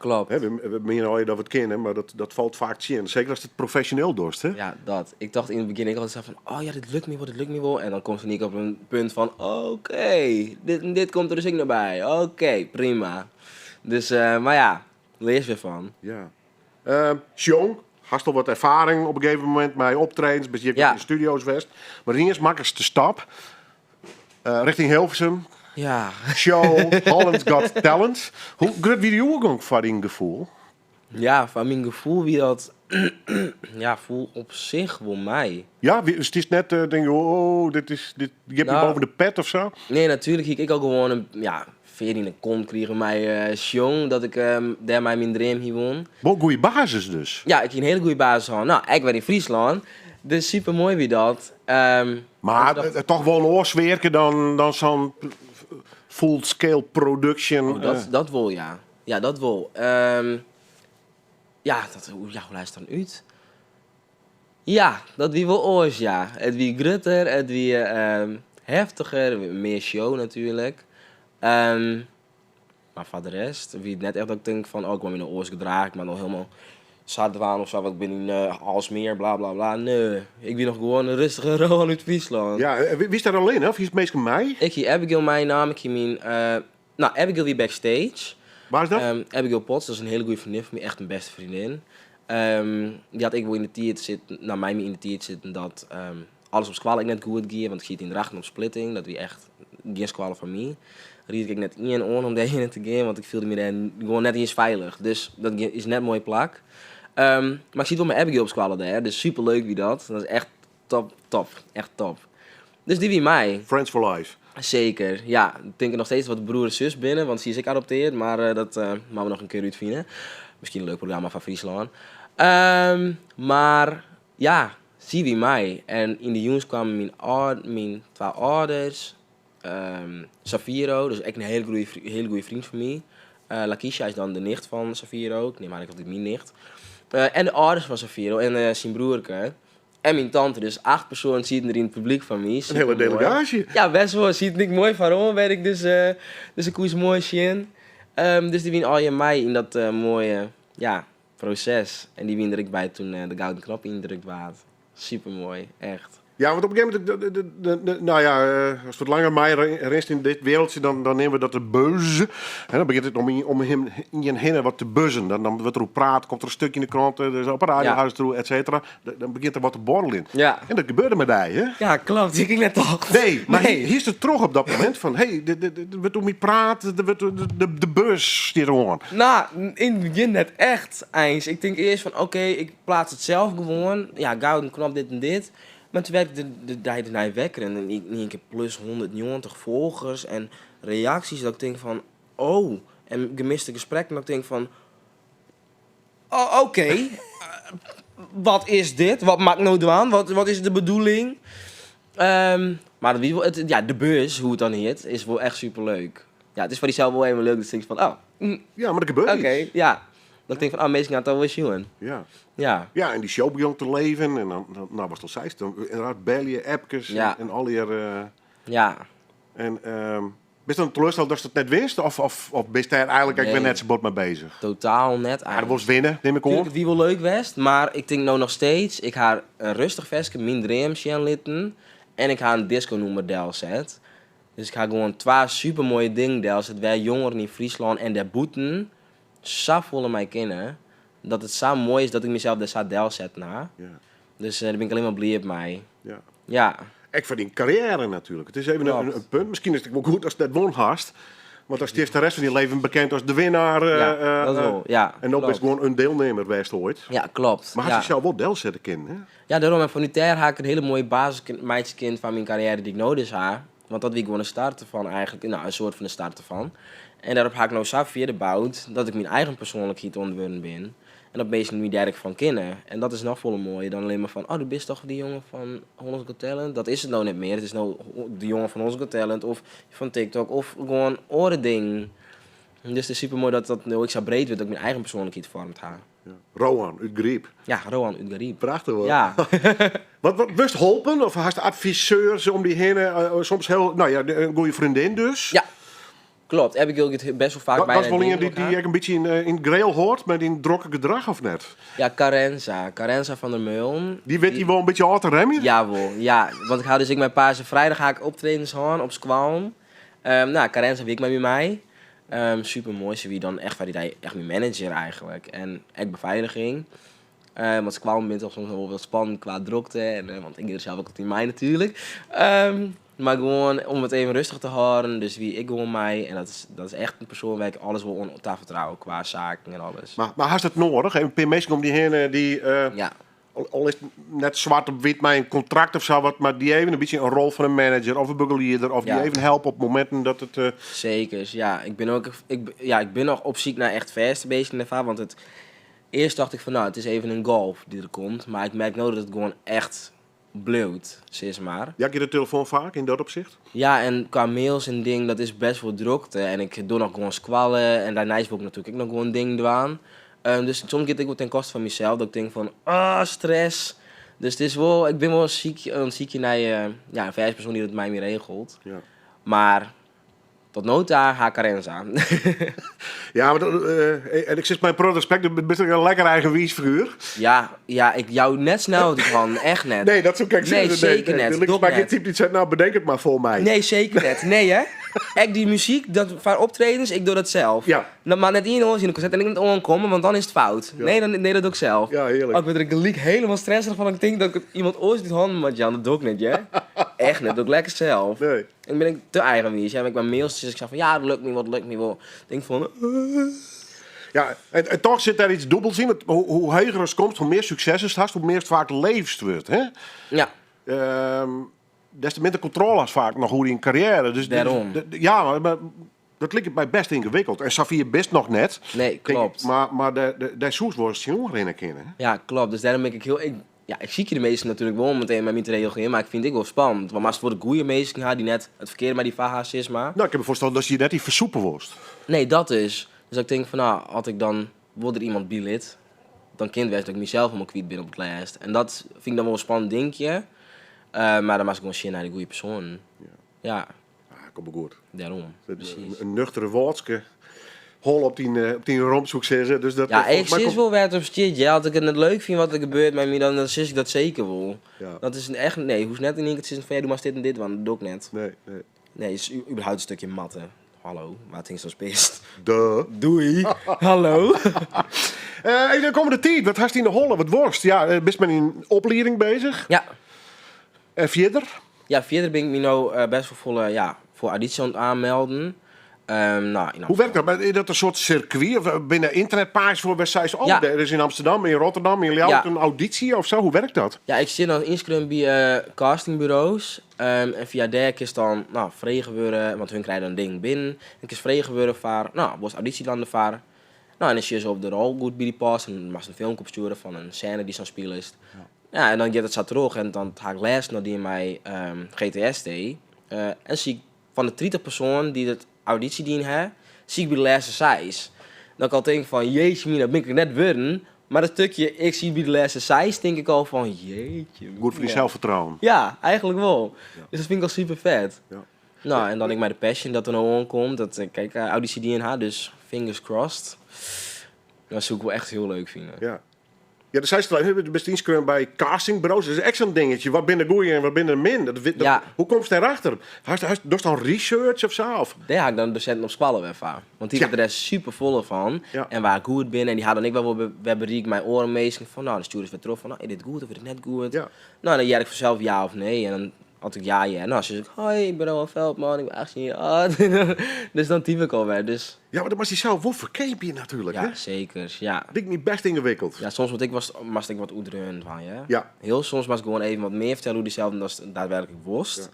Klopt. Hè, we miene allegear dat we it kinne, mar dat falt faak tsjin. Seker ast it profesjoneel dochst. Hè? Ja, dat. Ik tocht yn it begjin ek altyd sa fan, oh ja, dit lukt my wol, dit lukt my wol. En dan komst in op in punt fan, oké, dit en dit komt der dus ek noch by. Oké, prima. Dus, mar ja, learst wer fan. Ja. Sjong, hast al wat erfaring op in gegeven momint mei optredens, bist hjir yn de studio's west. Mar iens makkest de stap richting Hilversum. Show Holland's Got Talent. Hoe grut wie dy oergong foar dyn gefoel? Ja, foar myn gefoel wie dat ja, foel op sich wol mei. Ja, dus it is net, denk je, oh, dit is, dit giet my boven de pet of sa? Nee, natuerlik hie ik ek al gewoan in, ja, fear yn 'e kont krigen mei sjong, dat ik dêrmei myn dream hie wûn. Wol goede basis dus? Ja, ik hie in hiele goede basis hân. No, ek wer yn Fryslân. Dus super moai wie dat. Mar toch wol in oar sfearke dan sa'n full-scale production? Oh, dat wol, ja. Ja, dat wol. Ja, dat, ja, hoe leist it dan út? Ja, dat wie wol oars, ja. It wie grutter, it wie heftiger, mear show natuerlik. Mar foar de rest wie it net echt dat ik tink fan, oh, ik moat my no oars gedrage, ik moat no hielendal sa dwaan of sa, want ik bin yn Aalsmeer, bla bla bla. Nee, ik wie noch gewoan in rustige Roan út Fryslân. Ja, wiest dêr allinne of hiest minsken mei? Ik hie Abigail meinaam, ik hie myn, no, Abigail wie backstage. Wa is dat? Abigail Potts, dat is in hiele goede freondin fan my, echt in bêste freondin. Dy hat ek wol yn de tiid sitten, no, mei my yn de tiid sitten dat alles op skoalle ek net goed gie, want ik siet yn Drachten op Splitting, dat wie echt gjin skoalle foar my. Ried ik ek net ien oan om dêrhinne te gean, want ik fielde my dêr gewoan net iens feilich. Dus dat is net in moai plak. Mar ik siet wol mei Abigail op skoalle dêr, dus superleuk wie dat. Dat is echt top, top, echt top. Dus dy wie mei. Friends for life. Zeker, ja. Ik tink noch steeds dat we broer en zus binne, want sy is ek adopteard, mar dat moatte we noch in kear útfine. Miskien in leuk programma foar Fryslân. Mar ja, sy wie mei. En yn de jûns kwamen myn âld-, myn twa âlders, Safiro, dus ek in hiele goeie, hiele goeie freon fan my. Lakisha is dan de nicht fan Safiro, ik neam har ek altyd myn nicht. En de âlders fan Safiro en syn broerke. En myn tante, dus 8 persoanen sieten der yn it publyk fan my. In hiele Supermoai. delegaasje. Ja, bêst wol. Sieten ek moai foaroan, weet ik, dus ik koe se moai sjen. Dus dy wienen allegear mei yn dat moaie, ja, proses. En dy wienen der ek by toen de gouden knop yndrukt waard. Supermoai, echt. Ja, want op in gegeven momint, nou ja, ast wat langer mei rinst yn dit wereldje, dan neame we dat de buzz. En dan begjint it om him ien hinne wat te buzzen. Dan wurdt der oer praat, komt der in stukje yn de krant, dus op de radio, huis toe, et cetera. Dan begjint der wat te borreljen. En dat gebeurde mei dy, hè? Ja, klopt. Ik net tocht. Nee, mar Nee. hiest it troch op dat momint fan, hey, der wurdt oer my praat, der wurdt, de buzz stiet oan. Nou, yn it begjin net echt, eins. Ik tink earst fan, oké, ik plaats it sels gewoan. Ja, gouden knop, dit en dit. Mar toen werd ik de dei dernei wekker en in ien kear plus 190 folgers en reaksjes dat ik tink fan, oh. En gemiste gesprekken dat ik tink fan, oh, oké. Wat is dit? Wat moat ik no dwaan? Wat is de bedoeling? Mar dat wie wol, it, ja, de buzz, hoe it dan hjit, is wol echt superleuk. Ja, it is foar dysels wol even leuk dat je denkt van, oh. Ja, mar der gebeurt Oké, iets. ja. Dat ik tink fan, oh, minsken gaan it al wol sjoen. Ja. Ja. Ja, en dy show begon te leven en dan, dan nou, was het al zeist, dan inderdaad belje, appkes Ja. en al die... eh, Ja. en bist dan teleurgesteld dat ze het net wist? Of, of, of bist daar eigenlijk ik Nee. ben net zo bot mee bezig? Totaal net Ja, dat eigenlijk. was winnen, neem ik Tuurlijk, aan. het wie wel leuk west, maar ik denk nou nog steeds, ik haar een rustig versje, mijn dream zien litten en ik ga een disco noemer del zet. Dus ik ga gewoon twee super mooie dingen del zet, wij jongeren in Friesland en der boeten, zo voelen mij kennen, dat het zo mooi is dat ik mezelf daar zo del zet na. Ja, Dus daar ben ik alleen maar blij op mij. ja. Ja, Ik verdien carrière natuurlijk. Het is even Klopt. een punt. Misschien is het ook wel goed als het net won haast. Want als het de rest van je leven bekend als de winnaar. ja dat wel. Ja, En dan klopt. is gewoon een deelnemer geweest ooit. Ja, klopt. Maar had ja. je zelf wel deel zetten kind, hè? Ja, daarom. En van Utrecht haak ik een hele mooie basismeidjeskind van mijn carrière die ik nodig had. Want dat wil ik gewoon een start ervan eigenlijk. Nou, een soort van een start ervan. En daarop ga ik nou zo verder bouwd dat ik mijn eigen persoonlijkheid ontworpen ben. En dat mensen nu dergelijk van kennen. En dat is nog volle mooier dan alleen maar van... Oh, du bist toch die jongen van Hollands Got Talent? Dat is het nou net meer. Het is nou de jongen van Hollands Got Talent of van TikTok of gewoon oren ding. Dus het is super mooi dat dat nu ik zo breed wordt, dat ik mijn eigen persoonlijkheid vormt ha. Ja. Rohan, uit Griep. Ja, Rohan Udgariep. Prachtig hoor. Ja. Wat, wat wist holpen? Of had adviseurs om die heen? Soms heel, nou ja, een goede vriendin dus. Ja, klopt. Abigail gaat best wel vaak Dat, bij dat is naar wel iemand dingen die, die elkaar. ik een beetje in het grail hoort, met die drokke gedrag of net? Ja, Carenza. Carenza van der Meulen. Die weet die wel een beetje hard te remmen. Jawel, ja. Want ik ga dus ik mijn Paarse Vrijdag ga ik optredens gaan op Squalm. Nou, Carenza wie ik met mij. Super mooi. Ze wie dan echt, waar die echt mijn manager eigenlijk. En echt beveiliging. Want Squalm bent toch soms wel wat spannend qua drukte. En, want ik doe er zelf ook altijd in mij natuurlijk. Maar gewoon om het even rustig te houden. Dus wie ik gewoon mij. En dat is echt een persoon waar ik alles wil on te vertrouwen qua zaken en alles. Maar had het nodig? Een paar mensen om die heen die, Ja. al is het net zwart op wit, maar een contract of zo, wat, maar die even een beetje een rol van een manager of een begeleider, of die Ja. even helpen op momenten dat het... Zeker, ja. Ik ben ook, ik, ja, ik ben nog op zoek naar echt verste beesten in de vaart, want het, eerst dacht ik van nou, het is even een golf die er komt, maar ik merk nu dat het gewoon echt bloot, zeg maar. Ja, ik je de telefoon vaak in dat opzicht? Ja, en qua mails en ding, dat is best wel drukte. En ik doe nog gewoon squallen en daarnaast wil ik natuurlijk ook nog gewoon ding doen. Dus soms gaat ik wel ten koste van mezelf, dat ik denk van, ah, stress. Dus het is wel, ik ben wel ziek, een ziekje naar je, ja, een vers persoon die dat mij meer regelt. Ja. Maar tot nota ga ik Carenza. Ja, maar dat, en ik zit mijn pro respect, je bent een lekker eigen wiesfiguur. Ja, ja, ik jou net snel van, echt net. Nee, dat zou ik Nee, zeker net. Er ligt Doe maar geen net. type die zegt, nou bedenk het maar voor mij. Nee, zeker net. Nee, hè? Ik die muziek, dat van optredens, ik doe dat zelf. Ja. Dan maar net iemand in de concert en ik moet omkomen, want dan is het fout. Ja. Nee, dan, nee, dat doe ik zelf. Ja, heerlijk. Oh, ik ben er gelijk helemaal stressig van. Ik denk dat ik het iemand ooit niet handen met Jan, dat doe ik net, hè? Echt net, dat doe ik lekker zelf. Nee. En ben ik te eigenwijs. Ja, ben ik mijn mails, dus ik zeg van ja, dat lukt niet, wat lukt niet wel. Ik denk van, Ja, en toch zit daar iets dubbels in. Want hoe hoger het komt, hoe meer succes het hast, hoe meer het vaak leefst wordt. Hè? ja, Des te minder controle has vaak nog hoe die in carrière. Dus, Daarom. Dus, ja, maar dat lijkt mij best ingewikkeld. En Safia best nog net. nee, Denk ik, klopt. Maar de soes wordt jonger in kennen. Ja, klopt. Dus daarom ben ik heel... Ik, ja, ik zie je de meesten natuurlijk wel om meteen met me te reageren, maar ik vind het wel spannend. Want als het voor de goede meesten gaat die net het verkeerde met die vaha's is, maar... Nou, ik heb me voorstellen dat je net die versoepen worst. Nee, dat is. Dus ik denk van, nou, had ik dan... Wordt er iemand bilid, dan kind werd dat ik mezelf helemaal kwijt ben op het laatst. En dat vind ik dan wel een spannend dingetje. Maar dan maak ik gewoon shit naar de goede persoon. Ja, Ah, kom maar goed. daarom. Precies. Een nuchtere woordske. Hol op die romzoek zeggen. Dus dat, Ja, volgens ik mij zit komt- wel werd op shit. Ja, als ik het net leuk vind wat er gebeurt met me, dan zit ik dat zeker wel. Ja. Dat is echt, nee, hoeft net in één keer te zitten van, ja, doe maar dit en dit, want dat doe ik net. Nee, nee. Nee, is überhaupt een stukje matten. Hallo, waar het zo spist. Duh. Doei. Hallo. Even de komende tijd, wat hast in de holle, wat worst? Ja, bist men in opleiding bezig? Ja. En verder? Ja, verder ben ik me nou best wel volle, ja, voor auditie aan het aanmelden. Nou, in Hoe werkt dat? Maar Is dat een soort circuit? Of binnen internetpagina's voor websites? Oh, Ja. er is in Amsterdam, in Rotterdam, in Ljouwert Ja. een auditie of zo. Hoe werkt dat? Ja, ik zit dan inschrijven bij castingbureaus. En via daar is dan, nou, vregen worden, want hun krijgen dan ding binnen. En ik is vregen worden voor, nou, was auditie dan voor. Nou, en dan zie je ze op de rol goed bij die pas. En dan mag ze een filmpje opsturen van een scène die zo'n speel is. Ja. en dan gaat het zo terug en dan ga ik les naar die in mijn GTS deed. En zie ik van de 30 personen die het auditie dien hebben, zie ik bij de laatste size. Dat ik al tink fan, jeetje mina, bin ik net wurden. Mar dat stukje, ik siet by de lêste seis, tink ik al fan, jeetje mina. Goed foar dyn selsfertrouwen. Ja, eigentlik wol. Dus dat fyn ik al super fet. Ja. No, en dan ek mei de Passion dat der no oankomt, dat ik ek audysje dien ha, dus fingers crossed. Dat soe ik wol echt hiel leuk fine. Ja. Ja, do seist al, do bist ynskreaun by castingburo's. Dat is ek sa'n dingetje. Wat binne de goeie en wat binne de min? Dat, dat, Ja. Hoe komst dêrachter? Hast, hast, dochst dan research of sa? Of? Dêr ha ik dan dosinten op skoalle wer foar. Want dy Ja. witte dêr super folle fan. Ja. En wa goed binne. En dy ha dan ek wer wer beriek mei oare minsken. Fan, no, dan stjoere se wer troch fan, no, is dit goed of is dit net goed? Ja. No, dan hear ik fansels ja of nee. En dan as ik ja hear, no, sis ik, hoi, ik bin Rowan Veltman, ik bin 18 jier âld. Dus dan typ ik alwer. Dus Ja, mar dan moatst dysels wol ferkeapje natuerlik. ja, Hè? zeker. Ja. Liket my bêst yngewikkeld. Ja, soms moet ik was, moast ik wat oerdreaun van, ja. Ja. Heel soms moast ik gewoon even wat meer vertellen hoe diezelfde dat daadwerkelijk worst.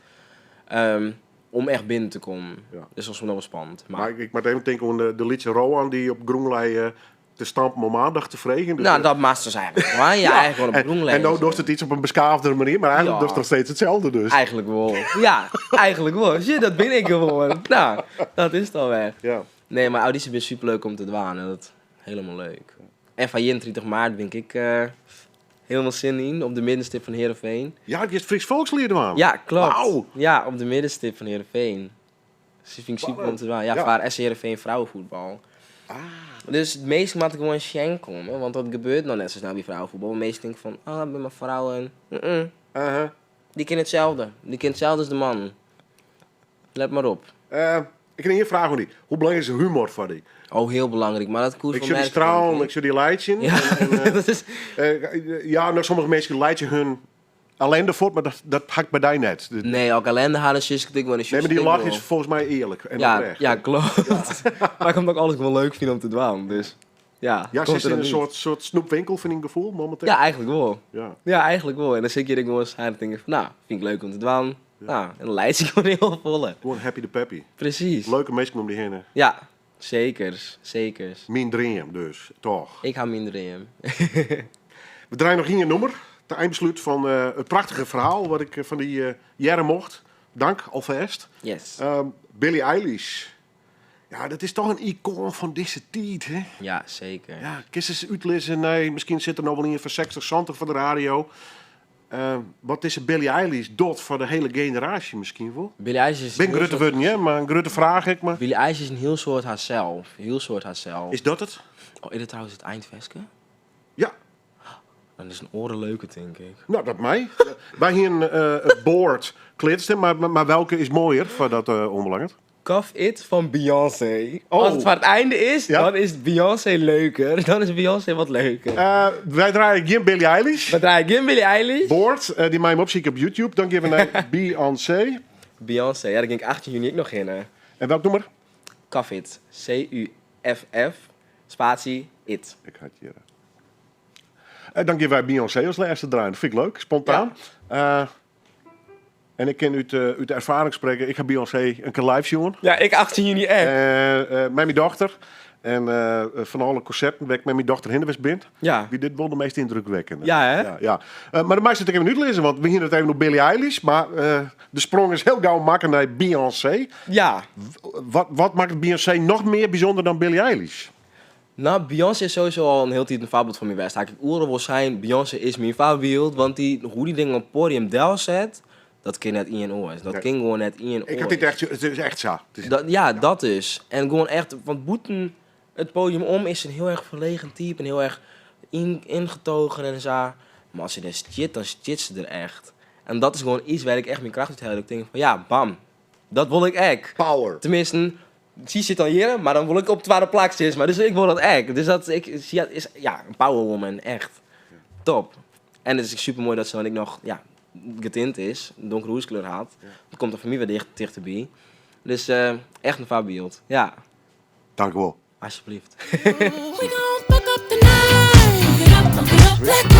Om echt binnen te komen. Ja. Dus dat was nog wel spannend. Maar, Maar ik moet even denken oan de lytse Rowan dy't op grûn lei te stampen om oandacht te freegjen. Dus, nou, dat moast dus eigenlijk. Maar ja, eigenlijk gewoon op grûn En dan lizzen. dochst it yts op in beskaafdere manier, mar eigentlik Ja. dochst noch steeds itselde dus. Eigenlijk wol. Ja, eigenlijk wol. Shit, dat ben ik gewoon. Nou, dat is het alweer. Ja. Nee, maar auditie is superleuk om te dwaan. En dat is helemaal leuk. En van 31 maart ben ik helemaal zin in. Op de middenstip van Heerenveen. Ja, dy is Frysk volksliet dwaan. Ja, klopt. Wauw. Ja, op de middenstip van Heerenveen. Dus dat vind ik super om te doen. Ja, Ja. voor SC Heerenveen vrouwenvoetbal. Ah. Dus het meeste moet ik gewoon sjen komen, want dat gebeurt nog net zo snel bij vrouwenvoetbal. De meesten denken van, ah, ik ben maar vrouwen. Mm-mm. Uh-huh. Die kennen hetzelfde. Die kennen hetzelfde als de man. Let maar op. Ik heb hier een vraag aan die. Hoe belangrijk is humor foar dy? Oh, heel belangrijk, maar dat koers Ik van zie die merken, stralen, denk ik zie die leitsjen. Ja, En, dat is... ja, nou, sommige minsken leitsje hun ellende fuort, mar dat ha ik by dy net. Nee, ook ellende halen zus, ik denk wel een Nee, mar dy lach is folgens my earlik en Ja, oprecht. ja, klopt. Maar ik omdat ik alles wel leuk vind om te dwaan, dus... Ja, Ja, komt ze er is in dan een niet. soort snoepwinkel, vind ik een gevoel, momenteel. Ja, eigenlijk wel. Ja. Ja, eigenlijk wel. En dan zit je er gewoon eens aan en denk ik van, nou, vind ik leuk om te dwaan. Nou, en dan leid ik gewoon heel volle. Gewoon happy de peppy. Precies. Leuke minsken om dy hinne. Ja, zeker. Zeker. Myn dream dus, toch? Ik hou mijn dream. We draaien noch ien nûmer. It einbeslút fan it prachtige ferhaal wat ik fan dy hearre mocht. Dank alfêst. Yes. Billie Eilish. Ja, dat is toch in ikoan fan dizze tiid, hè? Ja, zeker. Ja, kinst ris útlizze? Nee, miskien sit der no wol ien fan 60, 70 foar de radio. Wat is Billie Eilish docht foar de hiele generaasje miskien wol? Billie Eilish is Bin een heel grutte soort wurden, hè? Mar in grutte fraach ek, mar Billie Eilish is in heel soort haarzelf. Heel soort haarzelf. Is dat it? Oh, is dat trouwens het eindverske? Ja. Dan is in oare leuke, denk ik. Nou, dat mei. Wy hiene it board klear, mar welke is moaier foar dat oanbelanget? Cuff It van Beyoncé. Oh. Als het voor het einde is, Ja. dan is Beyoncé leuker. Dan is Beyoncé wat leuker. Wy draaie gjin Billie Eilish. We draaien geen Billie Eilish. Board, dy mei jim opsykje op YouTube. Dan gean we nei Beyoncé. Beyoncé, ja, daar ging ik 18 juni ook nog in. Hè. En welk nûmer? Cuff It. C-U-F-F, spatie, it. Ik ha it hjir. Dan gean wy Beyoncé as lêste draaien. Dat fyn ik leuk, spontaan. En ik kin út de erfaring sprekke. Ik ha Beyoncé in kear live sjoen. Ja, ik 18 juni echt. Mei myn dochter. En fan alle konserten wêr't ik mei myn dochter hinne west bin, wie dit wol de meast yndrukwekkende. Ja, hè? Ja, ja. Mar dan meist it ek even útlizze, want we hiene it even oer Billie Eilish, mar de sprong is hiel gau makke nei Beyoncé. Ja. Wat makket Beyoncé noch mear bysûnder dan Billie Eilish? Nou, Beyoncé is sowieso al in hiele tiid in foarbyld fan my west. Ha ik oeral wol sein, Beyoncé is myn foarbyld, want hoe dy dingen op it podium delset, dat kin net ien oars. Dat Nee. kin gewoan net ien Ik had oars. dit echt, it is echt sa. It is Dat, ja, dat is. En gewoan echt, want bûten it podium om is in hiel erch ferlegen type en hiel erch ingetogen en sa. Mar as se dêr stiet, dan stiet se der echt. En dat is gewoan yts wêr't ik echt myn kracht út helje. Dat ik tink fan ja, bam, dat wol ik ek. Power. Teminsten, sy sit dan hjir, mar dan wol ik op it twadde plak sitten. Mar dus ik wol dat ek. Dus dat, ik, sy is ja, in power woman, echt. Top. En it is super moai dat se dan ek noch, ja, getint is, in donkere hûdskleur hat. Dat komt der foar my wer tichterby. Dus echt in foarbyld, ja. Dankjewol. Alsjeblieft. We gon' fuck up the night. Fuck it up, fuck it up.